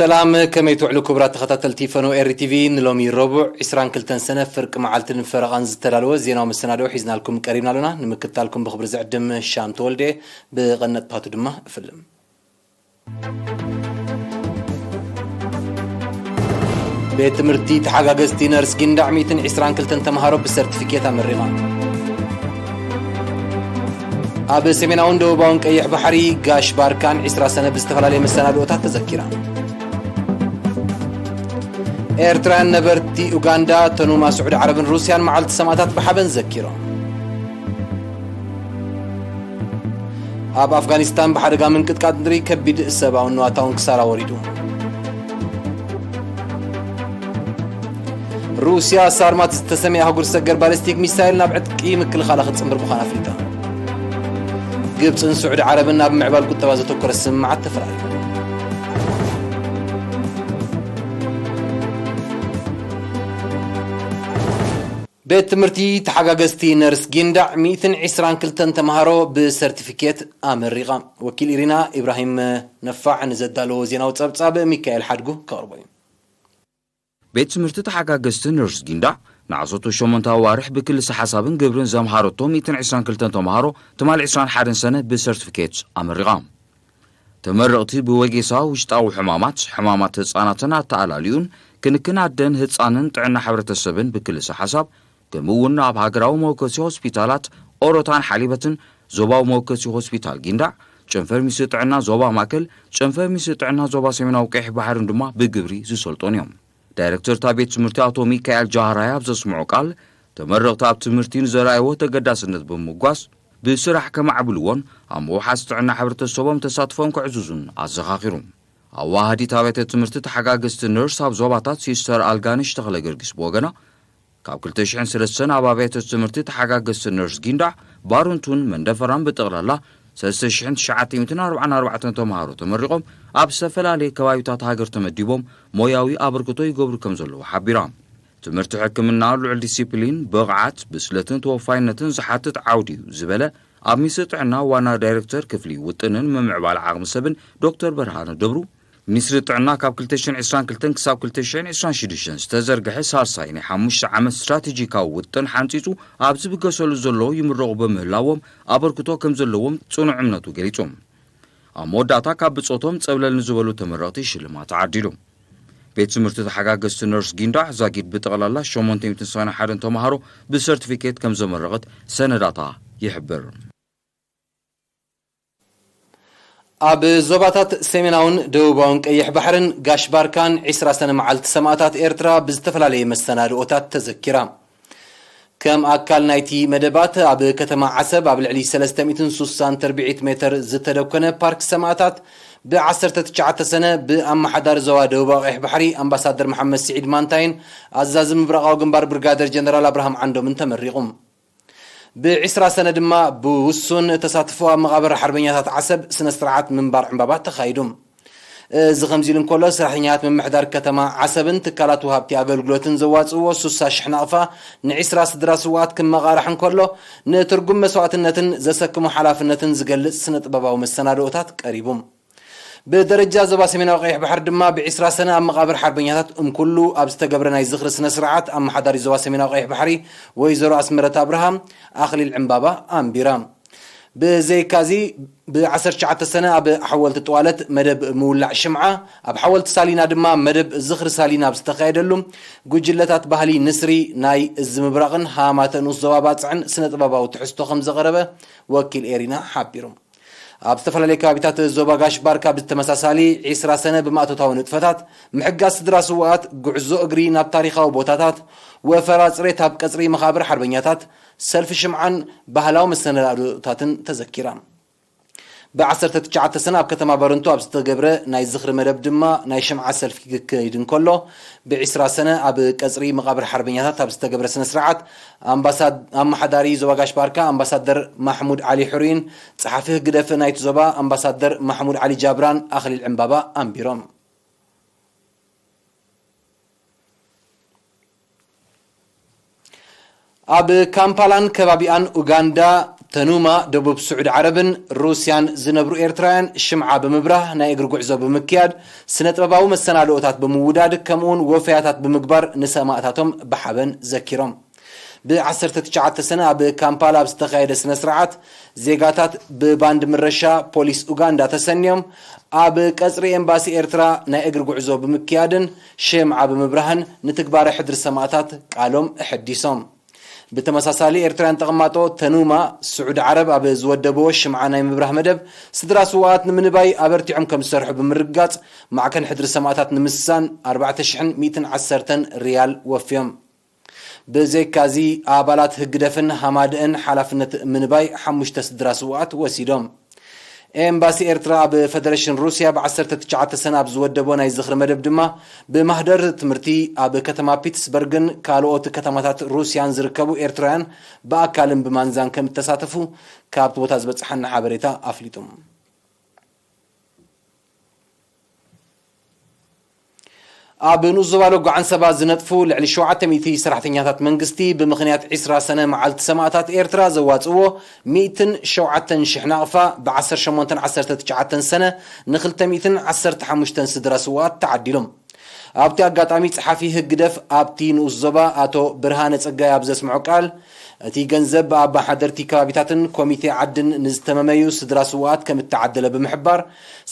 ሰላም፣ ከመይ ትውዕሉ ክቡራት ተኸታተልቲ ፈነው ኤሪ ቲቪ? ንሎሚ ረቡዕ ዕስራን ክልተን ሰነ ፍርቂ መዓልትን ፈረቓን ዝተዳለወ ዜናዊ መሰናድኦ ሒዝናልኩም ቀሪብና ኣለና። ንምክትታልኩም ብኽብሪ ዝዕድም ሻም ተወልደ፣ ብቐነጥፓቱ ድማ እፍልም። ቤት ትምህርቲ ተሓጋገዝቲ ነርስ ጊንዳዕ ሚእትን ዕስራን ክልተን ተምሃሮ ብሰርቲፊኬት ኣመሪቓ። ኣብ ሰሜናውን ደቡባውን ቀይሕ ባሕሪ ጋሽ ባርካን ዕስራ ሰነ ብዝተፈላለየ መሰናድኦታት ተዘኪራ። ኤርትራውያን ነበርቲ ኡጋንዳ፣ ተኑማ፣ ስዑዲ ዓረብን ሩስያን መዓልቲ ሰማእታት ብሓበን ዘኪሮም። ኣብ ኣፍጋኒስታን ብሓደጋ ምንቅጥቃጥ ምድሪ ከቢድ ሰብኣውን ንዋታውን ክሳራ ወሪዱ። ሩስያ ሳርማት ዝተሰመየ ኣህጉር ሰገር ባሊስቲክ ሚሳይል ናብ ዕጥቂ ምክልኻላ ክትጽንብር ምዃና ኣፍሊጣ። ግብጽን ስዑዲ ዓረብን ኣብ ምዕባል ቁጠባ ዘተኮረ ስምምዓት ተፈራሪመን። ቤት ትምህርቲ ተሓጋገዝቲ ነርስ ጊንዳዕ ሚእትን ዕስራን ክልተን ተምሃሮ ብሰርቲፊኬት ኣመሪቓ። ወኪል ኢሪና ኢብራሂም ነፋዕ ንዘዳለዎ ዜናዊ ጸብጻብ ሚካኤል ሓድጉ ከቕርቦ እዩ። ቤት ትምህርቲ ተሓጋገዝቲ ነርስ ጊንዳዕ ንዓሰርተ ሸሞንተ ኣዋርሕ ብክልሰ ሓሳብን ግብርን ዘምሃረቶ ሚእትን ዕስራን ክልተን ተምሃሮ ትማሊ ዕስራን ሓደን ሰነ ብሰርቲፊኬት ኣመሪቓ። ተመረቕቲ ብወጌሳ ውሽጣዊ ሕማማት፣ ሕማማት ህጻናትን ኣተኣላልዩን፣ ክንክን ኣደን ህጻንን ጥዕና ሕብረተሰብን ብክልሰ ሓሳብ፣ ከምኡ እውን ኣብ ሃገራዊ መወከሲ ሆስፒታላት ኦሮታን ሓሊበትን፣ ዞባዊ መወከሲ ሆስፒታል ጊንዳዕ፣ ጨንፈር ሚኒስትሪ ጥዕና ዞባ ማእከል፣ ጨንፈር ሚኒስትሪ ጥዕና ዞባ ሰሜናዊ ቀይሕ ባሕርን ድማ ብግብሪ ዝሰልጠኑ እዮም። ዳይሬክተር እታ ቤት ትምህርቲ ኣቶ ሚካኤል ጃህራይ ኣብ ዘስምዖ ቃል፣ ተመረቕቲ ኣብ ትምህርቲ ንዘርኣይዎ ተገዳስነት ብምጓዝ፣ ብስራሕ ከማዕብልዎን ኣብ ምውሓስ ጥዕና ሕብረተሰቦም ተሳትፎም ከዕዝዙን ኣዘኻኺሩ። ኣዋሃዲት ኣብያተ ትምህርቲ ተሓጋገዝቲ ነርስ ኣብ ዞባታት ሲስተር ኣልጋንሽ ተኽለ ገርጊስ ብወገና፣ ካብ ክልተ ሽሕን ሰለስተን ኣብ ኣብያተ ትምህርቲ ተሓጋገዝቲ ነርስ ጊንዳዕ፣ ባሩንቱን መንደፈራን ብጠቕላላ ሰለስተ ሽሕን ትሽዓተ ሚእትን ኣርባዓን ኣርባዕተን ተምሃሮ ተመሪቖም ኣብ ዝተፈላለየ ከባቢታት ሃገር ተመዲቦም ሞያዊ ኣበርክቶ ይገብሩ ከም ዘለዉ ሓቢራ። ትምህርቲ ሕክምና ልዑል ዲሲፕሊን፣ ብቕዓት፣ ብስለትን ተወፋይነትን ዝሓትት ዓውዲ እዩ ዝበለ ኣብ ሚኒስትሪ ጥዕና ዋና ዳይሬክተር ክፍሊ ውጥንን ምምዕባል ዓቕሚ ሰብን ዶክተር በርሃነ ደብሩ፣ ሚኒስትሪ ጥዕና ካብ ክልተ ሽሕን ዕስራን ክልተን ክሳብ ክልተ ሽሕን ዕስራን ሽዱሽተን ዝተዘርግሐ ሳልሳይ ናይ ሓሙሽተ ዓመት ስትራቴጂካዊ ውጥን ሓንጺጹ ኣብ ዝብገሰሉ ዘሎ ይምረቑ በምህላዎም ኣበርክቶ ከም ዘለዎም ጽኑዕ እምነቱ ገሊጹ። ኣብ መወዳእታ ካብ ብጾቶም ጸብለል ንዝበሉ ተመረቕቲ ሽልማት ተዓዲሉ። ቤት ትምህርቲ ተሓጋገዝቲ ነርስ ጊንዳዕ ዛጊድ ብጠቕላላ ሸሞንተ ሚእትን ሰብዓን ሓደን ተምሃሮ ብሰርቲፊኬት ከም ዘመረቐት ሰነዳታ ይሕብር። ኣብ ዞባታት ሰሜናውን ደቡባውን ቀይሕ ባሕርን ጋሽ ባርካን ዕስራ ሰነ መዓልቲ ሰማእታት ኤርትራ ብዝተፈላለየ መሰናድኦታት ተዘኪራ። ከም ኣካል ናይቲ መደባት፣ ኣብ ከተማ ዓሰብ ኣብ ልዕሊ ሰለስተ ሚእትን ሱሳን ተርብዒት ሜተር ዝተደኮነ ፓርክ ሰማእታት፣ ብ ዓሰርተ ትሽዓተ ሰነ ብኣመሓዳሪ ዞባ ደቡባዊ ቀይሕ ባሕሪ ኣምባሳደር መሓመድ ስዒድ ማንታይን ኣዛዚ ምብራቓዊ ግንባር ብርጋደር ጀነራል ኣብርሃም ዓንዶምን ተመሪቑ። ብ ዕስራ ሰነ ድማ ብውሱን ተሳትፎ ኣብ መቓብር ሓርበኛታት ዓሰብ ስነ ስርዓት ምንባር ዕምባባ ተኻይዱ። እዚ ከምዚ ኢሉ እንከሎ፣ ሰራሕተኛታት ምምሕዳር ከተማ ዓሰብን ትካላት ወሃብቲ ኣገልግሎትን ዘዋፅእዎ ሱሳ ሽሕ ናቕፋ ንዕስራ ስድራ ስውኣት ክመቓራሕ እንከሎ፣ ንትርጉም መስዋእትነትን ዘሰክሞ ሓላፍነትን ዝገልጽ ስነ ጥበባዊ መሰናድኦታት ቀሪቡ። ብደረጃ ዞባ ሰሜናዊ ቀይሕ ባሕሪ ድማ ብዕስራ ሰነ ኣብ መቓብር ሓርበኛታት እምኩሉ ኣብ ዝተገብረ ናይ ዝኽሪ ስነ ስርዓት፣ ኣመሓዳሪ ዞባ ሰሜናዊ ቀይሕ ባሕሪ ወይዘሮ ኣስመረት ኣብርሃም ኣኽሊል ዕምባባ ኣንቢራ። ብዘይካዚ፣ ብ ዓሰርተ ትሽዓተ ሰነ ኣብ ሓወልቲ ጠዋለት መደብ ምውላዕ ሽምዓ፣ ኣብ ሓወልቲ ሳሊና ድማ መደብ ዝኽሪ ሳሊና ኣብ ዝተኻየደሉ፣ ጉጅለታት ባህሊ ንስሪ ናይ እዝ ምብራቕን ሃማተ ንኡስ ዞባ ባጽዕን ስነ ጥበባዊ ትሕዝቶ ከም ዘቕረበ ወኪል ኤሪና ሓቢሩ። ኣብ ዝተፈላለዩ ከባቢታት ዞባ ጋሽ ባርካ ብተመሳሳሊ ዕስራ ሰነ ብማእቶታዊ ንጥፈታት፣ ምሕጋዝ ስድራ ስውኣት፣ ጉዕዞ እግሪ ናብ ታሪኻዊ ቦታታት፣ ወፈራ ጽሬት ኣብ ቀጽሪ መቓብር ሓርበኛታት፣ ሰልፊ ሽምዓን ባህላዊ መሰናድኦታትን ተዘኪራ። ብ ዓሰርተ ትሽዓተ ሰነ ኣብ ከተማ ባረንቱ ኣብ ዝተገብረ ናይ ዝኽሪ መደብ ድማ ናይ ሽምዓ ሰልፊ ክካየድ እንከሎ፣ ብ ዕስራ ሰነ ኣብ ቀጽሪ መቓብር ሓርበኛታት ኣብ ዝተገብረ ስነ ስርዓት ኣምባሳድ-፣ ኣመሓዳሪ ዞባ ጋሽ ባርካ ኣምባሳደር ማሕሙድ ዓሊ ሕሩይን ጸሓፊ ህግደፍ ናይቲ ዞባ ኣምባሳደር ማሕሙድ ዓሊ ጃብራን ኣኽሊል ዕምባባ ኣንቢሮም። ኣብ ካምፓላን ከባቢኣን ኡጋንዳ፣ ተኑማ ደቡብ ስዑዲ ዓረብን ሩስያን ዝነብሩ ኤርትራውያን ሽምዓ ብምብራህ ናይ እግሪ ጉዕዞ ብምክያድ፣ ስነ ጥበባዊ መሰናድኦታት ብምውዳድ፣ ከምኡውን ወፈያታት ብምግባር ንሰማእታቶም ብሓበን ዘኪሮም። ብ19 ሰነ ኣብ ካምፓላ ኣብ ዝተኻየደ ስነ ስርዓት፣ ዜጋታት ብባንድ ምረሻ ፖሊስ ኡጋንዳ ተሰንዮም ኣብ ቀጽሪ ኤምባሲ ኤርትራ ናይ እግሪ ጉዕዞ ብምክያድን ሽምዓ ብምብራህን ንትግባረ ሕድሪ ሰማእታት ቃሎም እሐዲሶም። ብተመሳሳሊ ኤርትራውያን ተቐማጦ ተኑማ ስዑዲ ዓረብ ኣብ ዝወደብዎ ሽምዓ ናይ ምብራህ መደብ፣ ስድራ ስውኣት ንምንባይ ኣበርቲዖም ከም ዝሰርሑ ብምርግጋጽ፣ ማዕከን ሕድሪ ሰማእታት ንምስሳን ኣርባዕተ ሽሕን ሚእትን ዓሰርተን ሪያል ወፍዮም። ብዘይካዚ ኣባላት ህግደፍን ሃማደእን ሓላፍነት ምንባይ ሓሙሽተ ስድራ ስውኣት ወሲዶም። ኤምባሲ ኤርትራ ኣብ ፈደረሽን ሩስያ ብ19 ሰነ ኣብ ዝወደቦ ናይ ዝኽሪ መደብ ድማ፣ ብማህደር ትምህርቲ ኣብ ከተማ ፒትስበርግን ካልኦት ከተማታት ሩስያን ዝርከቡ ኤርትራውያን ብኣካልን ብማንዛን ከም እተሳተፉ ካብቲ ቦታ ዝበጽሓና ሓበሬታ ኣፍሊጡ። ኣብ ንኡስ ዞባ ሎጎ ዓንሰባ ዝነጥፉ ልዕሊ ሸውዓተ ሚእቲ ሰራሕተኛታት መንግስቲ፣ ብምኽንያት ዕስራ ሰነ መዓልቲ ሰማእታት ኤርትራ ዘዋጽእዎ ሚእትን ሸውዓተን ሽሕ ናቕፋ፣ ብ18 ዓሰርተ ትሽዓተ ሰነ ንክልተ ሚእትን ዓሰርተ ሓሙሽተን ስድራ ስውኣት ተዓዲሎም። ኣብቲ ኣጋጣሚ፣ ጸሓፊ ህግደፍ ኣብቲ ንኡስ ዞባ ኣቶ ብርሃነ ጸጋይ ኣብ ዘስምዖ ቃል፣ እቲ ገንዘብ ብኣባሓደርቲ ከባቢታትን ኮሚቴ ዓድን ንዝተመመዩ ስድራ ስውኣት ከም እተዓደለ ብምሕባር፣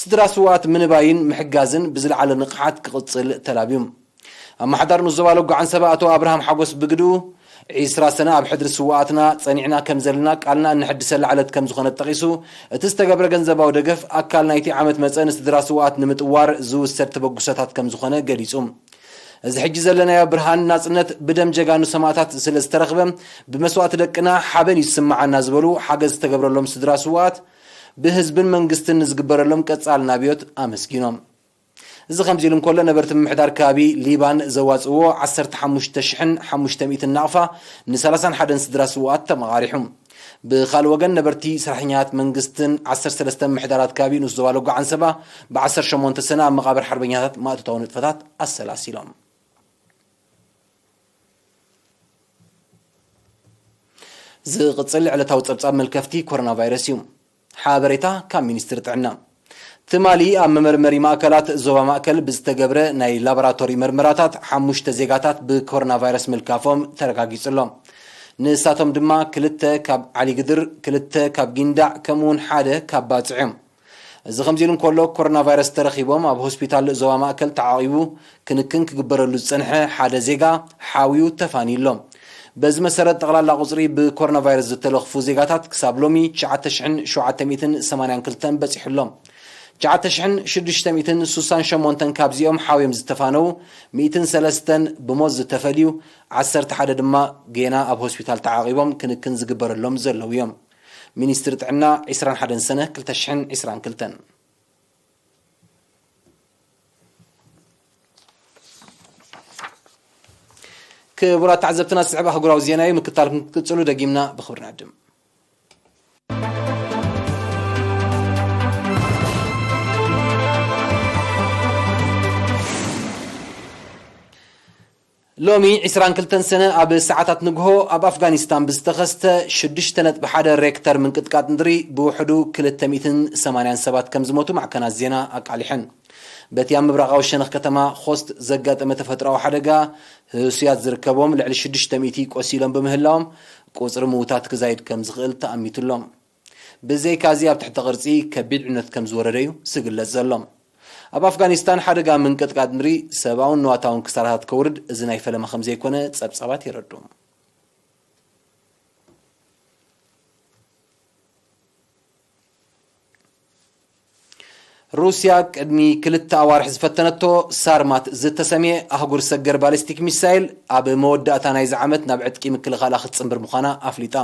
ስድራ ስውኣት ምንባይን ምሕጋዝን ብዝለዓለ ንቕሓት ክቕጽል ተላብዩ። ኣመሓዳሪ ንኡስ ዞባ ሎጎ ዓንሰባ ኣቶ ኣብርሃም ሓጎስ ብግድኡ፣ ዒስራ ሰነ ኣብ ሕድሪ ስውኣትና ጸኒዕና ከም ዘለና ቃልና እንሕድሰላ ዕለት ከም ዝኾነት ጠቒሱ፣ እቲ ዝተገብረ ገንዘባዊ ደገፍ ኣካል ናይቲ ዓመት መጸ ንስድራ ስውኣት ንምጥዋር ዝውሰድ ተበግሶታት ከም ዝኾነ ገሊጹ። እዚ ሕጂ ዘለናዮ ብርሃን ናጽነት ብደም ጀጋኑ ሰማእታት ስለ ዝተረኽበ፣ ብመስዋእቲ ደቅና ሓበን እዩ ዝስምዓና ዝበሉ ሓገዝ ዝተገብረሎም ስድራ ስውኣት፣ ብህዝብን መንግስትን ንዝግበረሎም ቀጻሊ ናብዮት ኣመስጊኖም። እዚ ከምዚ ኢሉ እንከሎ፣ ነበርቲ ምምሕዳር ከባቢ ሊባን ዘዋጽእዎ ዓሰርተ ሓሙሽተ ሽሕን ሓሙሽተ ሚእትን ናቕፋ ንሰላሳን ሓደን ስድራ ስውኣት ተመቓሪሑ። ብኻልእ ወገን፣ ነበርቲ ሰራሕተኛታት መንግስትን ዓሰርተ ሰለስተ ምምሕዳራት ከባቢ ንኡስ ዞባ ሎጎ ዓንሰባ ብ18 ሰነ ኣብ መቓብር ሓርበኛታት ማእቶታዊ ንጥፈታት ኣሰላሲሎም። ዝቕጽል ዕለታዊ ጸብጻብ መልከፍቲ ኮሮና ቫይረስ እዩ። ሓበሬታ ካብ ሚኒስትሪ ጥዕና። ትማሊ ኣብ መመርመሪ ማእከላት ዞባ ማእከል ብዝተገብረ ናይ ላቦራቶሪ መርመራታት፣ ሓሙሽተ ዜጋታት ብኮሮና ቫይረስ ምልካፎም ተረጋጊጹ ኣሎ። ንሳቶም ድማ ክልተ ካብ ዓሊግድር፣ ክልተ ካብ ጊንዳዕ፣ ከምኡውን ሓደ ካብ ባጽዕ እዮም። እዚ ከምዚ ኢሉ እንከሎ፣ ኮሮና ቫይረስ ተረኺቦም ኣብ ሆስፒታል ዞባ ማእከል ተዓቒቡ ክንክን ክግበረሉ ዝጸንሐ ሓደ ዜጋ ሓውዩ ተፋንዩ ኣሎ። በዚ መሰረት፣ ጠቕላላ ቁጽሪ ብኮሮና ቫይረስ ዝተለኽፉ ዜጋታት ክሳብ ሎሚ ትሽዓተ ሽሕን ሸውዓተ ሚእትን ሰማንያን ክልተን በጺሑ ኣሎ። ትሽዓተ ሽሕን ሽዱሽተ ሚእትን ስሳን ሸሞንተን ካብዚኦም ሓውዮም ዝተፋነዉ፣ ሚእትን ሰለስተን ብሞት ዝተፈልዩ፣ ዓሰርተ ሓደ ድማ ጌና ኣብ ሆስፒታል ተዓቒቦም ክንክን ዝግበረሎም ዘለዉ እዮም። ሚኒስትሪ ጥዕና፣ ዕስራን ሓደን ሰነ ክልተ ሽሕን ዕስራን ክልተን። ክቡራት ተዓዘብትና፣ ዝስዕብ ኣህጉራዊ ዜና እዩ። ምክታልኩም ክትቅጽሉ ደጊምና ብኽብሪ ንዕድም። ሎሚ ዕስራን ክልተን ሰነ ኣብ ሰዓታት ንግሆ ኣብ ኣፍጋኒስታን ብዝተኸስተ ሽዱሽተ ነጥቢ ሓደ ሬክተር ምንቅጥቃጥ ምድሪ ብውሕዱ ክልተ ሚእትን ሰማንያን ሰባት ከም ዝሞቱ ማዕከናት ዜና ኣቃሊሐን። በቲ ኣብ ምብራቓዊ ሸነኽ ከተማ ኾስት ዘጋጠመ ተፈጥሮኣዊ ሓደጋ፣ ህሱያት ዝርከቦም ልዕሊ ሽዱሽተ ሚእቲ ቆሲሎም ብምህላዎም፣ ቁጽሪ ምዉታት ክዛይድ ከም ዝኽእል ተኣሚቱ ኣሎ። ብዘይካዚ፣ ኣብ ትሕቲ ቅርጺ ከቢድ ዕንወት ከም ዝወረደ እዩ ዝግለጽ ዘሎ። ኣብ ኣፍጋኒስታን ሓደጋ ምንቅጥቃጥ ምድሪ ሰብኣውን ንዋታውን ክሳራታት ከውርድ እዚ ናይ ፈለማ ከም ዘይኮነ ጸብጻባት የረድኡ። ሩስያ ቅድሚ ክልተ ኣዋርሕ ዝፈተነቶ ሳርማት ዝተሰምየ ኣህጉር ሰገር ባሊስቲክ ሚሳይል ኣብ መወዳእታ ናይዚ ዓመት ናብ ዕጥቂ ምክልኻላ ክትጽንብር ምዃና ኣፍሊጣ።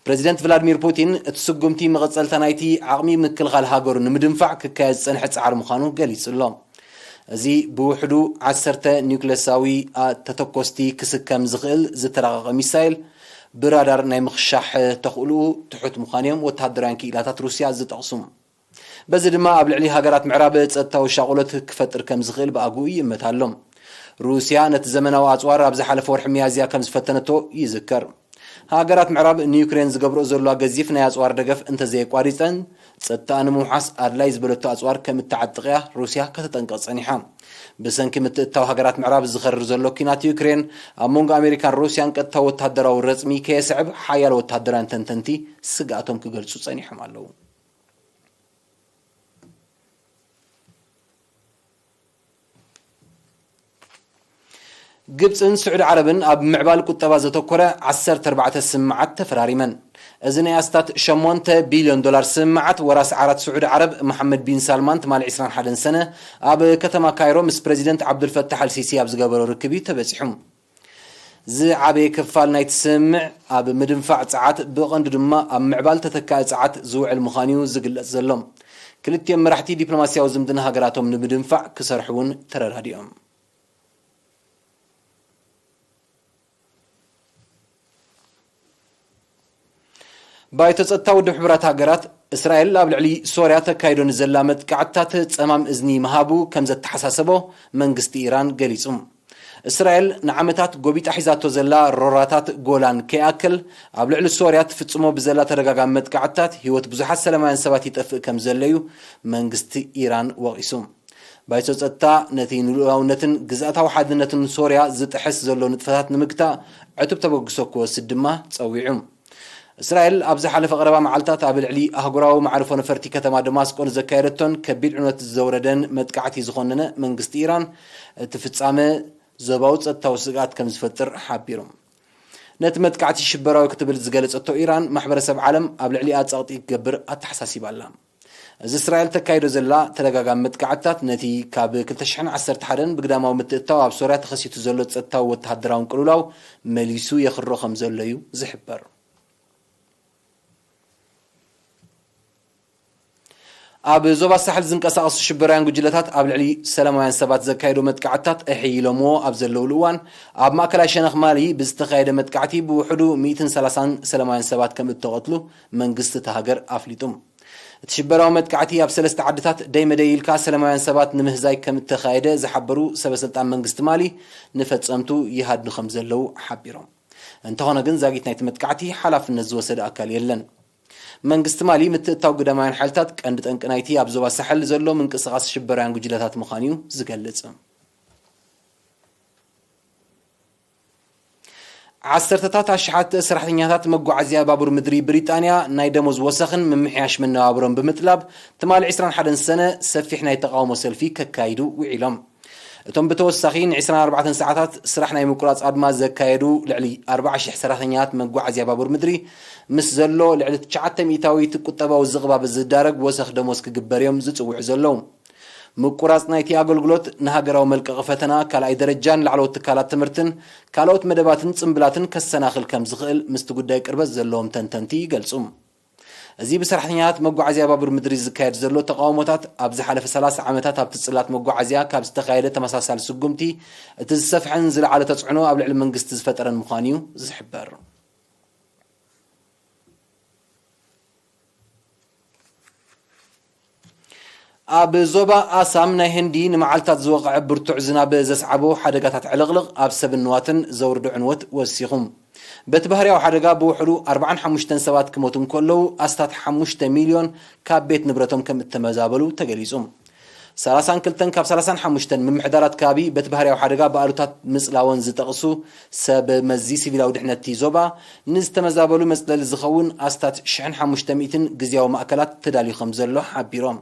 ፕረዚደንት ቭላድሚር ፑቲን፣ እቲ ስጉምቲ መቐጸልታ ናይቲ ዓቕሚ ምክልኻል ሃገሩ ንምድንፋዕ ክካየድ ዝጸንሐ ጻዕሪ ምዃኑ ገሊጹ ኣሎ። እዚ ብውሕዱ ዓሰርተ ኒውክለሳዊ ኣ-፣ ተተኮስቲ ክስከም ዝኽእል ዝተራቐቐ ሚሳይል፣ ብራዳር ናይ ምኽሻሕ ተኽእልኡ ትሑት ምዃኑ እዮም ወተሃደራውያን ክኢላታት ሩስያ ዝጠቕሱ። በዚ ድማ ኣብ ልዕሊ ሃገራት ምዕራብ ጸጥታዊ ሻቕሎት ክፈጥር ከም ዝኽእል ብኣግኡ ይእመት ኣሎ። ሩስያ ነቲ ዘመናዊ ኣጽዋር ኣብ ዝሓለፈ ወርሒ ሚያዝያ ከም ዝፈተነቶ ይዝከር። ሃገራት ምዕራብ ንዩክሬን ዝገብርኦ ዘለዋ ገዚፍ ናይ ኣጽዋር ደገፍ እንተዘየቋሪጸን፣ ጸጥታኣ ንምውሓስ ኣድላይ ዝበለቶ ኣጽዋር ከም እትዓጥቕ እያ ሩስያ ከተጠንቅቕ ጸኒሓ። ብሰንኪ ምትእትታው ሃገራት ምዕራብ ዝኸርር ዘሎ ኲናት ዩክሬን፣ ኣብ መንጎ ኣሜሪካን ሩስያን ቀጥታዊ ወተሃደራዊ ረጽሚ ከየስዕብ ሓያሎ ወተሃደራውያን ተንተንቲ ስግኣቶም ክገልጹ ጸኒሖም ኣለዉ። ግብጽን ስዑዲ ዓረብን ኣብ ምዕባል ቁጠባ ዘተኮረ ዓሰርተ ኣርባዕተ ስምምዓት ተፈራሪመን። እዚ ናይ ኣስታት ሸሞንተ ቢልዮን ዶላር ስምምዓት ወራሲ ዓራት ስዑዲ ዓረብ መሓመድ ቢን ሳልማን ትማሊ ዕስራን ሓደን ሰነ ኣብ ከተማ ካይሮ ምስ ፕረዚደንት ዓብዱልፈታሕ ኣልሲሲ ኣብ ዝገበሮ ርክብ እዩ ተበጺሑ። ዝዓበየ ክፋል ናይቲ ስምምዕ ኣብ ምድንፋዕ ጸዓት፣ ብቐንዱ ድማ ኣብ ምዕባል ተተካኢ ጸዓት ዝውዕል ምዃኑ እዩ ዝግለጽ ዘሎ። ክልቲኦም መራሕቲ ዲፕሎማስያዊ ዝምድና ሃገራቶም ንምድንፋዕ ክሰርሑ እውን ተረዳዲኦም። ባይቶ ጸጥታ ውድብ ሕቡራት ሃገራት፣ እስራኤል ኣብ ልዕሊ ሶርያ ተካይዶ ንዘላ መጥቃዕትታት ጸማም እዝኒ ምሃቡ ከም ዘተሓሳሰቦ መንግስቲ ኢራን ገሊጹ። እስራኤል ንዓመታት ጎቢጣ ሒዛቶ ዘላ ሮራታት ጎላን ከይኣክል፣ ኣብ ልዕሊ ሶርያ ትፍጽሞ ብዘላ ተደጋጋሚ መጥቃዕትታት ህይወት ብዙሓት ሰላማውያን ሰባት ይጠፍእ ከም ዘሎ እዩ መንግስቲ ኢራን ወቒሱ። ባይቶ ጸጥታ ነቲ ንልኡላውነትን ግዝኣታዊ ሓድነትን ሶርያ ዝጥሕስ ዘሎ ንጥፈታት ንምግታእ ዕቱብ ተበግሶ ክወስድ ድማ ጸዊዑ። እስራኤል ኣብ ዝሓለፈ ቀረባ መዓልታት ኣብ ልዕሊ ኣህጉራዊ መዕርፎ ነፈርቲ ከተማ ደማስቆ ንዘካየደቶን ከቢድ ዕንወት ዘውረደን መጥቃዕቲ ዝኾነነ መንግስቲ ኢራን፣ እቲ ፍጻመ ዞባዊ ጸጥታዊ ስግኣት ከም ዝፈጥር ሓቢሩ። ነቲ መጥቃዕቲ ሽበራዊ ክትብል ዝገለጸቶ ኢራን፣ ማሕበረሰብ ዓለም ኣብ ልዕሊኣ ጸቕጢ ክገብር ኣተሓሳሲባ ኣላ። እዚ እስራኤል ተካይዶ ዘላ ተደጋጋሚ መጥቃዕትታት፣ ነቲ ካብ ክልተ ሽሕን ዓሰርተ ሓደን ብግዳማዊ ምትእትታው ኣብ ሶርያ ተኸሲቱ ዘሎ ጸጥታዊ ወተሃደራውን ቅልውላው መሊሱ የኽሮ ከም ዘሎ እዩ ዝሕበር። ኣብ ዞባ ሳሕል ዝንቀሳቐሱ ሽበራውያን ጉጅለታት ኣብ ልዕሊ ሰላማውያን ሰባት ዘካየዶ መጥቃዕትታት ኣሕይሎምዎ ኣብ ዘለውሉ እዋን፣ ኣብ ማእከላይ ሸነኽ ማሊ ብዝተኻየደ መጥቃዕቲ ብውሕዱ ሚእትን ሰላሳን ሰላማውያን ሰባት ከም እተቐትሉ መንግስቲ እታ ሃገር ኣፍሊጡ። እቲ ሽበራዊ መጥቃዕቲ ኣብ ሰለስተ ዓድታት ደይ መደይ ኢልካ ሰላማውያን ሰባት ንምህዛይ ከም እተኻየደ ዝሓበሩ ሰበ ስልጣን መንግስቲ ማሊ፣ ንፈጸምቱ ይሃድኑ ከም ዘለዉ ሓቢሮም። እንተኾነ ግን ዛጊት ናይቲ መጥቃዕቲ ሓላፍነት ዝወሰደ ኣካል የለን። መንግስቲ ማሊ ምትእትታው ግዳማውያን ሓይልታት ቀንዲ ጠንቂ ናይቲ ኣብ ዞባ ሳሕል ዘሎ ምንቅስቓስ ሽበራውያን ጉጅለታት ምዃኑ እዩ ዝገልጽ። ዓሰርተታት ኣሽሓት ሰራሕተኛታት መጓዓዝያ ባቡር ምድሪ ብሪጣንያ ናይ ደሞዝ ወሰኽን ምምሕያሽ መነባብሮን ብምጥላብ ትማሊ ዕስራን ሓደን ሰነ ሰፊሕ ናይ ተቓውሞ ሰልፊ ከካይዱ ውዒሎም። እቶም ብተወሳኺ ን ዕስራን ኣርባዕተን ሰዓታት ስራሕ ናይ ምቁራጽ ኣድማ ዘካየዱ ልዕሊ ኣርባዓ ሽሕ ሰራሕተኛታት መጓዓዝያ ባቡር ምድሪ፣ ምስ ዘሎ ልዕሊ ትሽዓተ ሚእታዊት ቁጠባዊ ዝቕባብ ዝዳረግ ወሰኽ ደሞዝ ክግበር እዮም ዝጽውዑ ዘለዉ። ምቁራጽ ናይቲ ኣገልግሎት ንሃገራዊ መልቀቒ ፈተና ካልኣይ ደረጃን ላዕለዎት ትካላት ትምህርትን ካልኦት መደባትን ጽምብላትን ከሰናኽል ከም ዝኽእል ምስቲ ጉዳይ ቅርበት ዘለዎም ተንተንቲ ይገልጹ። እዚ ብሰራሕተኛታት መጓዓዝያ ባቡር ምድሪ ዝካየድ ዘሎ ተቓውሞታት፣ ኣብ ዝሓለፈ ሰላሳ ዓመታት ኣብቲ ጽላት መጓዓዝያ ካብ ዝተኻየደ ተመሳሳሊ ስጉምቲ እቲ ዝሰፍሐን ዝለዓለ ተጽዕኖ ኣብ ልዕሊ መንግስቲ ዝፈጠረን ምዃኑ እዩ ዝሕበር። ኣብ ዞባ ኣሳም ናይ ህንዲ ንመዓልታት ዝወቕዐ ብርቱዕ ዝናብ ዘስዓቦ ሓደጋታት ዕልቕልቕ ኣብ ሰብን ንዋትን ዘውርዶ ዕንወት ወሲኹ። በቲ ባህርያዊ ሓደጋ ብውሕዱ ኣርባዓን ሓሙሽተን ሰባት ክሞቱ እንከለዉ፣ ኣስታት ሓሙሽተ ሚልዮን ካብ ቤት ንብረቶም ከም እተመዛበሉ ተገሊጹ። ሰላሳን ክልተን ካብ ሰላሳን ሓሙሽተን ምምሕዳራት ከባቢ በቲ ባህርያዊ ሓደጋ ብኣሉታ ምጽላወን ዝጠቕሱ ሰብ መዚ ሲቪላዊ ድሕነት እቲ ዞባ፣ ንዝተመዛበሉ መጽለሊ ዝኸውን ኣስታት ሽሕን ሓሙሽተ ሚእትን ግዝያዊ ማእከላት ተዳልዩ ከም ዘሎ ሓቢሮም።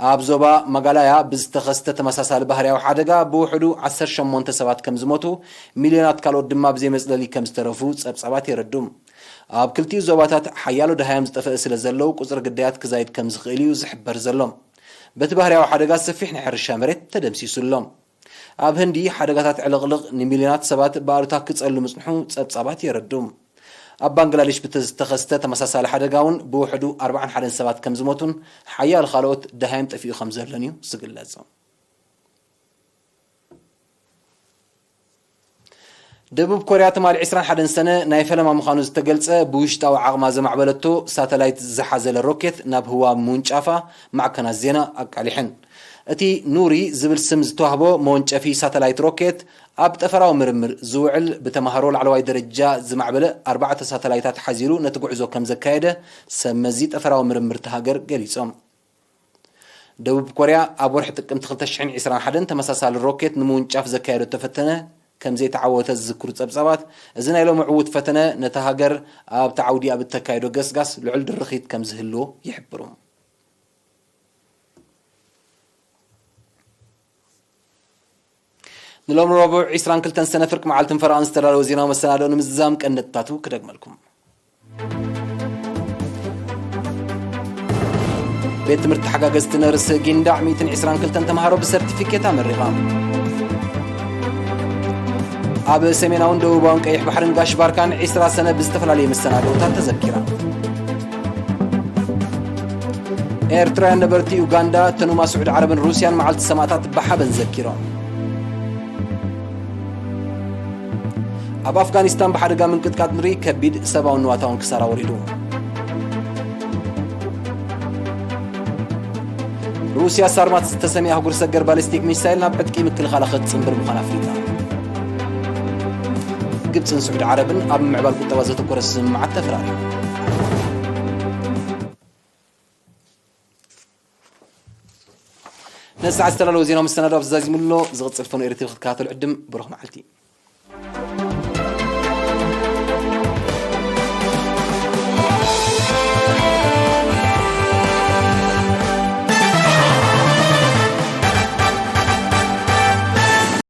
ኣብ ዞባ ማጋላያ ብዝተኸስተ ተመሳሳሊ ባህርያዊ ሓደጋ ብውሕዱ ዓሰርተ ሸሞንተ ሰባት ከም ዝሞቱ፣ ሚልዮናት ካልኦት ድማ ብዘይ መጽለሊ ከም ዝተረፉ ጸብጻባት የረዱ። ኣብ ክልቲኡ ዞባታት ሓያሎ ደሃዮም ዝጠፍአ ስለ ዘለዉ፣ ቁጽሪ ግዳያት ክዛይድ ከም ዝኽእል እዩ ዝሕበር ዘሎ። በቲ ባህርያዊ ሓደጋ ሰፊሕ ናይ ሕርሻ መሬት ተደምሲሱ ኣሎ። ኣብ ህንዲ ሓደጋታት ዕልቕልቕ ንሚልዮናት ሰባት ብኣሉታ ክጸሉ ምጽንሑ ጸብጻባት የረዱ። ኣብ ባንግላዴሽ ብዝተኸስተ ተመሳሳሊ ሓደጋ እውን ብውሕዱ ኣርባዓን ሓደን ሰባት ከም ዝሞቱን ሓያሎ ካልኦት ደሃዮም ጠፊኡ ከም ዘሎን እዩ ዝግለጽ። ደቡብ ኮርያ ትማሊ ዕስራን ሓደን ሰነ ናይ ፈለማ ምዃኑ ዝተገልጸ ብውሽጣዊ ዓቕማ ዘማዕበለቶ ሳተላይት ዝሓዘለ ሮኬት ናብ ህዋ ምውንጫፋ ማዕከናት ዜና ኣቃሊሐን። እቲ ኑሪ ዝብል ስም ዝተዋህቦ መወንጨፊ ሳተላይት ሮኬት ኣብ ጠፈራዊ ምርምር ዝውዕል ብተምሃሮ ላዕለዋይ ደረጃ ዝማዕበለ ኣርባዕተ ሳተላይታት ሓዚሉ ነቲ ጉዕዞ ከም ዘካየደ ሰብ መዚ ጠፈራዊ ምርምር እታ ሃገር ገሊጾም። ደቡብ ኮርያ ኣብ ወርሒ ጥቅምቲ ክልተ ሽሕን ዕስራን ሓደን ተመሳሳሊ ሮኬት ንምውንጫፍ ዘካየደቶ ፈተነ ከም ዘይተዓወተ ዝዝክሩ ጸብጻባት፣ እዚ ናይ ሎሚ ዕዉት ፈተነ ነታ ሃገር ኣብቲ ዓውዲ ኣብ እተካየዶ ገስጋስ ልዑል ድርኺት ከም ዝህልዎ ይሕብሩ። ንሎም ረቡዕ ዕስራን ክልተን ሰነ ፍርቂ መዓልትን ፈረቓን ዝተዳለወ ዜናዊ መሰናድኦ ንምዝዛም ቀንዲ ነጥብታቱ ክደግመልኩም። ቤት ትምህርቲ ተሓጋገዝቲ ነርስ ጊንዳዕ ሚእትን ዕስራን ክልተን ተምሃሮ ብሰርቲፊኬት ኣመሪቓ። ኣብ ሰሜናውን ደቡባውን ቀይሕ ባሕርን ጋሽ ባርካን ዕስራ ሰነ ብዝተፈላለየ መሰናድኦታት ተዘኪራ። ኤርትራውያን ነበርቲ ዩጋንዳ፣ ተኑማ ስዑዲ ዓረብን ሩስያን መዓልቲ ሰማእታት ብሓበን ዘኪሮም። ኣብ ኣፍጋኒስታን ብሓደጋ ምንቅጥቃጥ ምድሪ ከቢድ ሰብኣውን ንዋታውን ክሳራ ወሪዱ። ሩስያ ሳርማት ዝተሰምየ ኣህጉር ሰገር ባሊስቲክ ሚሳይል ናብ ዕጥቂ ምክልኻላ ክትጽንብር ምዃና ኣፍሊጣ። ግብጽን ስዑዲ ዓረብን ኣብ ምምዕባል ቁጠባ ዘተኮረ ስምምዓት ተፈራሪሙ። ነዚ ሰዓት ዝተዳለወ ዜናዊ መሰናዶ ኣብዚ ዛዚሙ ኣሎ። ዝቕጽል ፈነወ ኤሪ ቲቪ ክትከታተሉ ዕድም። ብሩኽ መዓልቲ።